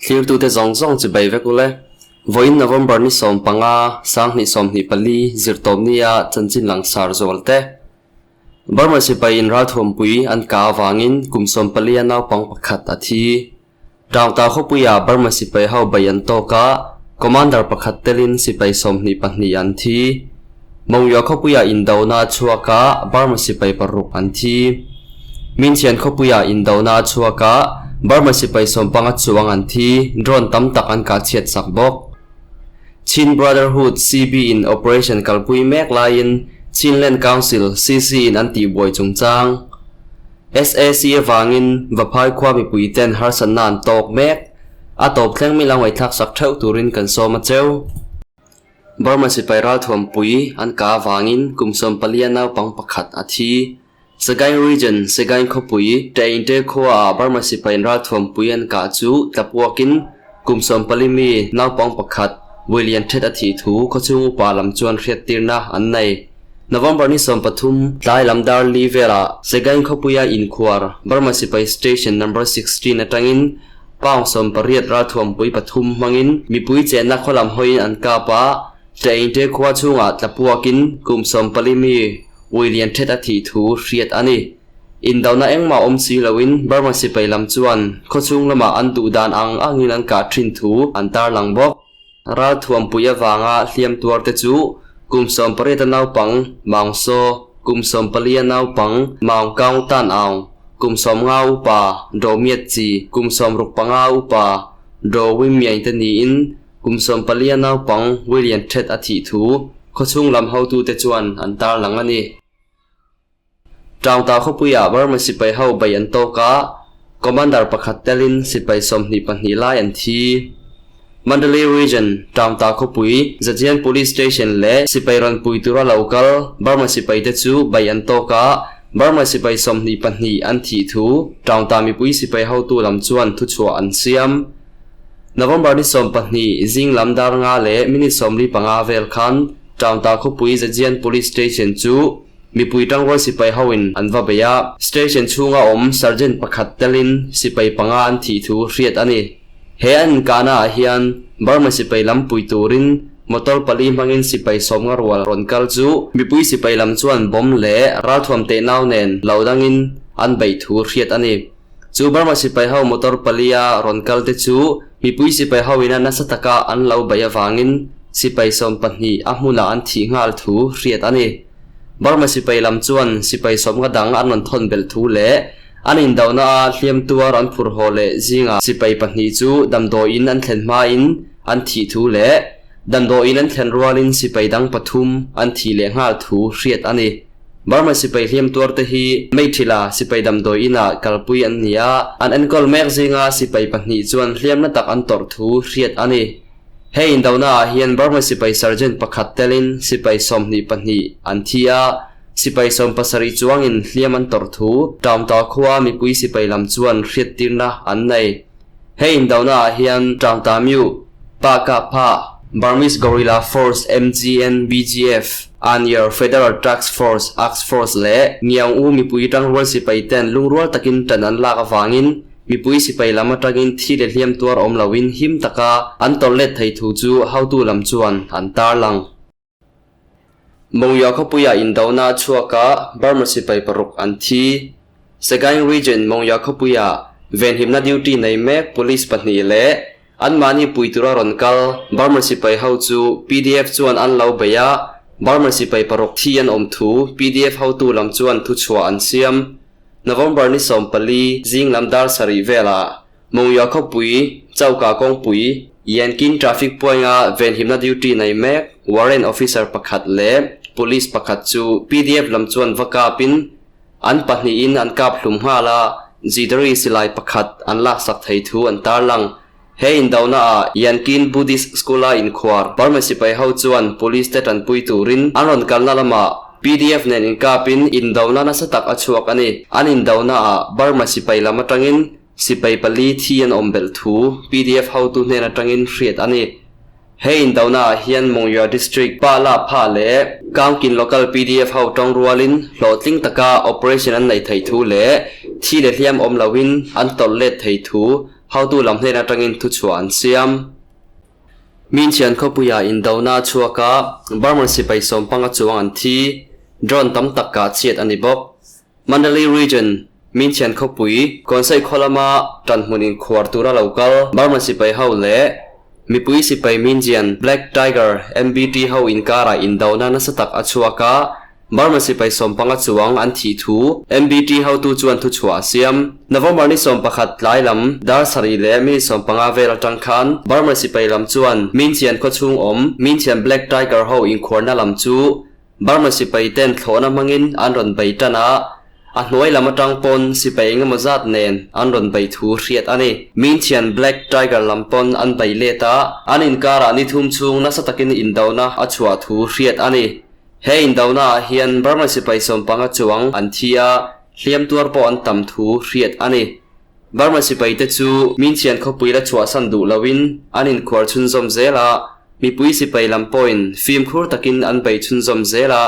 Thlirtute zawng zawng chi bai vek ule. Vawiin November ni 15, 2024 zirtawpnia chanchin langsar zual te. Burma sipai in ralthuampui an kah avangin kum 14 a naupang pakhat a thi. Tlangta khawpuia Burma sipai ho bai an tawk a, Commander pakhat telin sipai 22 an thi. Mawngyaw khawpuia indona a chhuak a, Burma sipai paruk an thi. Minchian khawpuia indona a chhuak a, Burma sipai 15 chuang an thi, drone tam tak an kah chhiat sak bawk. Chin Brotherhood, CB, in operation kalpui mek laiin Chinland Council, CC, in an tihbuai chungchang. SAC avangin Vaphai khua mipui ten harsatna an tawk mek. A tawp thleng mi lo ngaihthlak sak theuh turin kan sawm a cheu. Burma sipai ralthuampui an kah avangin kum 14 a naupang pakhat a thi. Sagaing Region, Sagaing khawpui, Ṭainte khuaah Burma sipai ralthuampui an kah chu tlapuakin kum 14 mi naupang pakhat William Thet a thih thu khawchhung upa lam chuan hriattirna an nei. November ni 13 tlai lam dar li velah Sagaing khawpuia inkhuar Burma sipai station number 16 atangin pound 18 ralthuampui pathum hmangin mipui chenna khaw lam hawiin an kap a, Ṭainte khua chhungah tlapuakin kum 14 mi William Thet a thih thu hriat a ni. Indona engmah awm si loin Burma sipai lam chuan khawchhung lamah an duh dan ang angin an kah thin thu an tarlang bawk. Ralthuampui avanga hliam tuar te chu kum 18 a naupang Maung Saw, kum 14 a naupang Maung Kaung Tan Aung, kum 50 upa Do Myat Chi, kum 65 upa Do Win Myaing te niin kum 14 a naupang William Thet a thih thu khawchhung lam hotute chuan an tarlang a ni. Tlangta khawpuia Burma sipai ho bai an tawk a, Commander pakhat telin sipai 22 lai an thi. Mandalay Region, Tlangta khawpui, Zajian Police Station leh sipai rawn pui tura lo kal Burma sipai te chu bai an tawk a, Burma sipai 22 an thih thu Tlangta mipui sipai hotu lam chuan thuchhuah an siam. November ni 12 zing lam dar nga leh minute 45 vel khan Tlangta khawpui Zajian Police Station chu mipui tangrual sipai hoin an va bei a, station chhunga awm sergeant pakhat telin sipai panga an thih thu hriat a ni. He an inkahna ah hian Burma sipai lam pui turin motor pali hmangin sipai 50 rual rawn kal chu mipui sipai lam chuan bomb leh ralthuam teh nau nen lo dangin an beih thu hriat a ni. Chu Burma sipai ho motor pali a rawn kal te chu mipui sipai ho ina nasa taka an lo beih avangin sipai 12 a hmunah an thih nghal thu hriat a ni. Burma sipai lam chuan sipai 50 dang an rawn thawn belh thu leh an indona a hliam tuar an phur haw leh zinga sipai pahnih chu damdawiin an thlen hmain an thih thu leh damdawiin an thlen rualin sipai dang pathum an thih leh nghal thu hriat a ni. Burma sipai hliam tuar te hi Meithila sipai damdawiin ah kalpui an ni a, an enkawl mek zinga sipai pahnih chuan hliamna tak an tawrh thu hriat a ni. Hei indona ah hian Burma sipai sergeant pakhat telin sipai 22 an thi a, sipai 70 chuangin hliam an tawrh thu Tlangta khua mipui sipai lam chuan hriattirna an nei. Hei indona ah hian Tlangta Myu, Pa Ka Pha, Burmese Guerrilla Force MGN BGF, Anyar Federal Task Force Aks Force leh Ngiang U mipui tangrual sipai ten lungrual takin tan an lak avangin mipui sipai lam atangin thi leh hliam tuar awm loin him taka an tawrh let thei thu chu hotu lam chuan an tarlang. Mawngyaw khawpuia indona a chhuak a, Burma sipai paruk an thi. Sagaing Region Mawngyaw khawpuia venhimna duty nei mek police pahnih leh anmahni pui tura rawn kal Burma sipai ho chu PDF chuan an lo bei a, Burma sipai paruk thi an awm thu PDF hotu lam chuan thuchhuah an siam. November ni 14 zing lam dar sarih velah Mawngyaw khawpui, Chauka kawngpui, Yankin traffic point-a venhimna duty nei mek warrant officer pakhat leh police pakhat chu PDF lam chuan va kapin an pahnihin an kap hlum nghal a, Jidari silai pakhat an laksak thei thu an tarlang. He indona ah Yankin Buddhist School-a inkhuar Burma sipai ho chuan police te tanpui turin an rawn kalna lamah PDF nen inkapin indona nasa tak a chhuak a ni. An indona ah Burma sipai lam atangin sipai pali thi an awm belh thu PDF hotu hnen atangin hriat a ni. Hei indona ah hian Mawngyaw District Pa La Pha leh Kaungkin Local PDF ho tawng rualin hlawhtling taka operation an nei thei thu leh thi leh hliam awm loin an tawrh let thei thu. hotu lam hnen atangin thuchhuah an siam. Minchian khawpuia indona a chhuak a, Burman sipai sawmpanga chuang an thi, drone tam tak kah chhiat a ni bawk. Mandalay Region, Minchian khawpui, Kawnsai khaw lama tanhmun inkhuar tura lo kal Burma sipai ho leh mipui sipai Minjian Black Tiger, MBT, ho inkarah indona nasa tak a chhuak a, Burma sipai sawmpanga chuang an thih thu MBT hotu chuan thuchhuah a siam. November ni 11 tlai lam dar sarih leh minute 15 vel atang khan Burma sipai lam chuan Minchian khawchhung awm Minchian Black Tiger ho inkhuarna lam chu Burma sipai ten thlawhna hmangin an rawn bei tan a, a hnuai lam atang pawn sipai engemaw zat nen an rawn bei thu hriat a ni. Minchian Black Tiger lam pawn an bei let a, an inkarah ni thum chhung nasa takin indona a chhuah thu hriat a ni. He indona ah hian Burma sipai 15 chuang an thi a, hliam tuar pawh an tam thu hriat a ni. Burma sipai te chu Minchian khawpui la chhuahsan duh loin an inkhuar chhunzawm zel a, Mipui sipai lam pawhin fimkhur takin an bei chhunzawm zel a,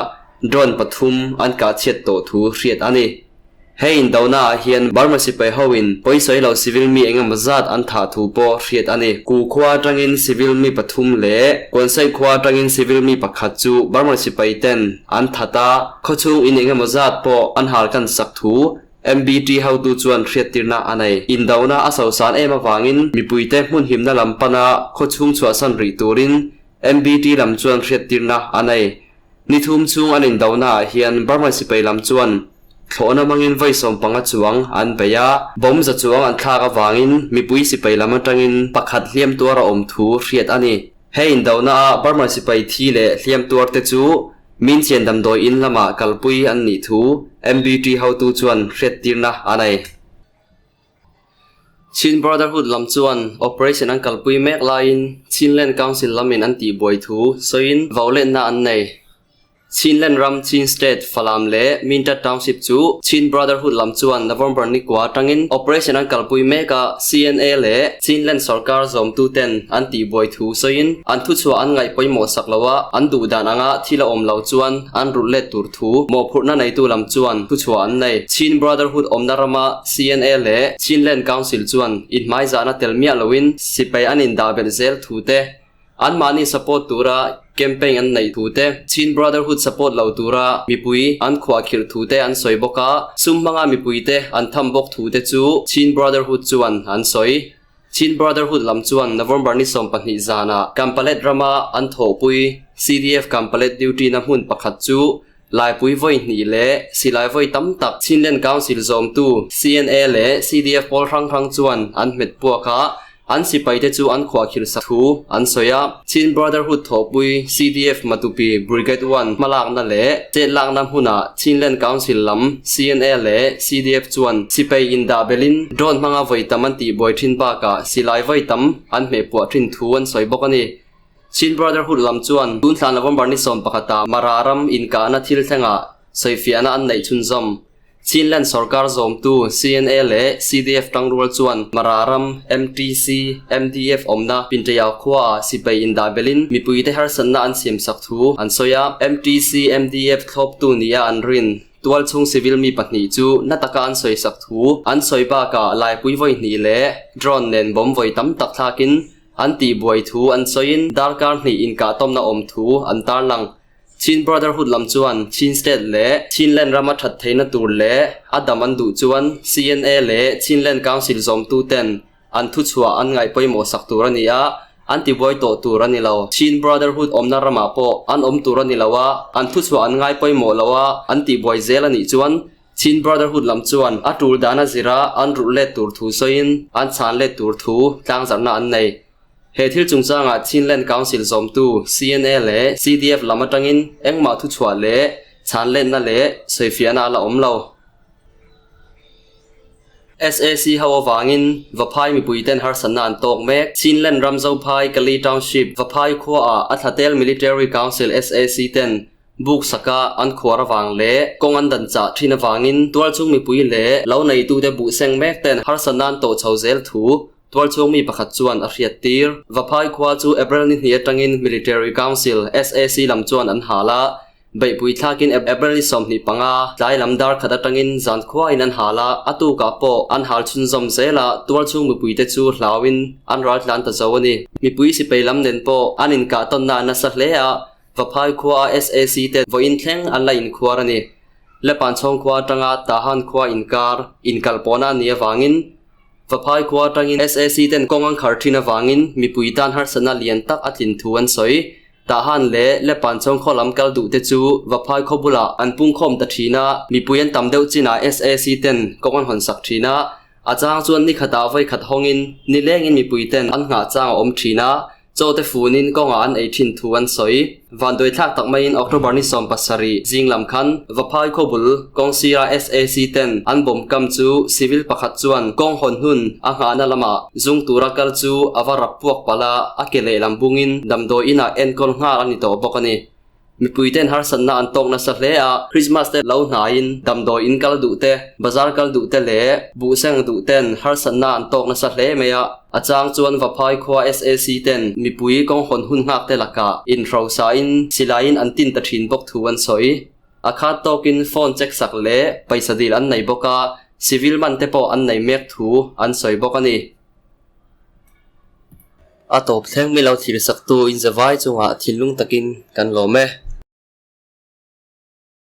drone pathum an kah chhiat tawh thu hriat a ni. He indona ah hian Burma sipai hoin pawisawi lo civil mi engemaw zat an thah thu pawh hriat a ni. Ku khua atangin civil mi pathum leh Kawnsai khua atangin civil mi pakhat chu Burma sipai ten an that a, khawchhung in engemaw zat pawh an hal kan sak thu MBT hotu chuan hriattirna a nei. Indona a sosan em avangin mipuite hmun himna lam pana khawchhung chhuahsan rih turin MBT lam chuan hriattirna a nei. Ni thum chhung an indona ah hian Burma sipai lam chuan thlawhna hmangin vawi 15 chuang an bei a, bomb za chuang an thlak avangin mipui sipai lam atangin pakhat hliam tuar a awm thu hriat a ni. He indona ah Burma sipai thi leh hliam tuar te chu Minchian damdawi in lamah kalpui an nih thu MBT hotu chuan hriattirna a nei. Chin Brotherhood lam chuan operation an kalpui mek laiin Chinland Council lamin an tihbuai thu sawiin vauletna an nei. Chinland ram Chin State Falam leh Mintat Township chu Chin Brotherhood lam chuan November ni kua atangin operation an kalpui mek a, CNA leh Chinland sorkar zawmtuten an tihbuai thu sawiin an thuchhuah an ngaih pawimawh sak lo a, an duh dan anga thil a awm lo chuan an rulh let tur thu mawhphurhna neitu lam chuan thuchhuah an nei. Chin Brotherhood awmna rama CNA leh Chinland Council chuan inhmaizahna tel miah loin sipai an indah belh zel thu te, Anmahni support tura campaign an neih thu te, Chin Brotherhood support lo tura mipui an khuahkhirh thu te an sawi bawk a, sum hmanga mipui te an tham bawk thu te chu Chin Brotherhood chuan an sawi. Chin Brotherhood lam chuan November ni 12 zanah Kampalet rama an thawhpui CDF Kampalet duty na hmun pakhat chu Laipui vawi hnih leh silai vawi tam tak Chinland Council zawmtu CNA leh CDF pawl hrang hrang chuan an hmet puak a, an sipai te chu an khuahkhirh sak thu an sawi a. Chin Brotherhood thawhpui CDF Matupi Brigade One hmalakna leh chetlakna hmunah Chinland Council lam CNA leh CDF chuan sipai indah belhin drone hmanga vawi tam an tihbuai thin bakah silai vawi tam an hmehpuah thin thu an sawi bawk a ni. Chin Brotherhood lam chuan tun thla November ni 11 ah Mara ram inkahna thil thlengah sawifiahna an neih chhunzawm. Chinland sorkar zawmtu CNA leh CDF tangrual chuan Mara ram MTC, MDF awmna Pintayau khuaah sipai indah belhin mipuite harsatna an siamsak thu an sawi a. MTC, MDF thlawptu nia an rin tualchhung civil mi pahnih chu na taka an sawisak thu an sawi bakah laipui vawi hnih leh drone nen bomb vawi tam tak thlakin An tihbuai thu an sawiin darkar hnih inkah tawmna awm thu an tarlang. Chin Brotherhood lam chuan Chin State leh Chinland rama that theihna tur leh a dam an duh chuan CNA leh Chinland Council zawmtuten an thuchhuah an ngaih pawimawh sak tur a ni a, an tibuai tawh tur a ni lo. Chin Brotherhood awmna ramah pawh an awm tur a ni lo a, an thuchhuah an ngai pawimawh lo a, an tihbuai zel a nih chuan Chin Brotherhood lam chuan a tul dana zira an rulh let tur thu sawiin an chhan let tur thu tlangzarhna an nei. He thil chungchangah Chinland Council zawmtu CNA leh CDF lam atangin engmah thuchhuah leh chhan letna leh sawifiahna a la awm lo. SAC ho avangin Vaphai mipuiten harsatna an tawk mek. Chinland ram Zophai Kali Township Vaphai khuaah a thlatel Military Council SAC ten Buk saka an khuar avang leh kawng an dan chah thin avangin tualchhung mipui leh lo neitute buh seng mek ten harsatna an tawh chho zel thu tualchhung mi pakhat chuan a hriat tir. Vaphai khua chu April ni hnih atangin Military Council, SAC, lam chuan an hal a. Beihpui thlakin April ni 25 tlai lam dar khat atangin zan khuain an hal a, a tukah pawh an hal chhunzawm zel a, tualchhung mipuite chu hlauin an ral tlan ta zo a ni. Mipui sipai lam nen pawh an inkah tawnna a nasa hle a, Vaphai khua a SAC te vawiin thleng an la inkhuar a ni. Lepanchhawng khua atanga Tahan khua inkar inkalpawhna a nih avangin Vaphai khua atangin SAC ten kawng an khar thin avangin mipui tan harsatna lian tak a tlin thu an sawi. Tahan leh Lepanchhawng khaw lam kal duh te chu Vaphai khaw bulah an pungkhawm ta thin a, mipui an tam deuh chinah SAC ten kawng an hawn sak thin a. A chang chuan ni khatah vawi khat hawngin nilengin mipui ten an nghah chang a awm thin a, Chaw te funin kawngah an ei thin thu an sawi. Vanduai thlak tak maiin October ni 70 zing lam khan Vaphai khawbul kawng sira SAC ten an bawm kam chu civil pakhat chuan kawng hawn hun a nghahna lamah zung tura kal chu a va rap puak palh a, a ke lehlam bungin damdawi inah enkawl nghal a ni tawh bawk a ni. Mipui ten harsatna an tawk nasa hle a, Christmas te lo hnaiin damdawi in kal duh te, bazar kal duh te leh buhseng duh ten harsatna an tawk nasa hle mai a. A chang chuan Vaphai khua SAC ten mipui kawng hawn hun nghak te lakah inhrosain silaiin an tin ta thin bawk thu an sawi. A khat tawkin phone check sak leh paisa dil an nei bawk a, civil man te pawh an nei mek thu an sawi bawk a ni. A tawp thleng mi lo thil saktu inzavai chungah thinlung takin kan lawm e.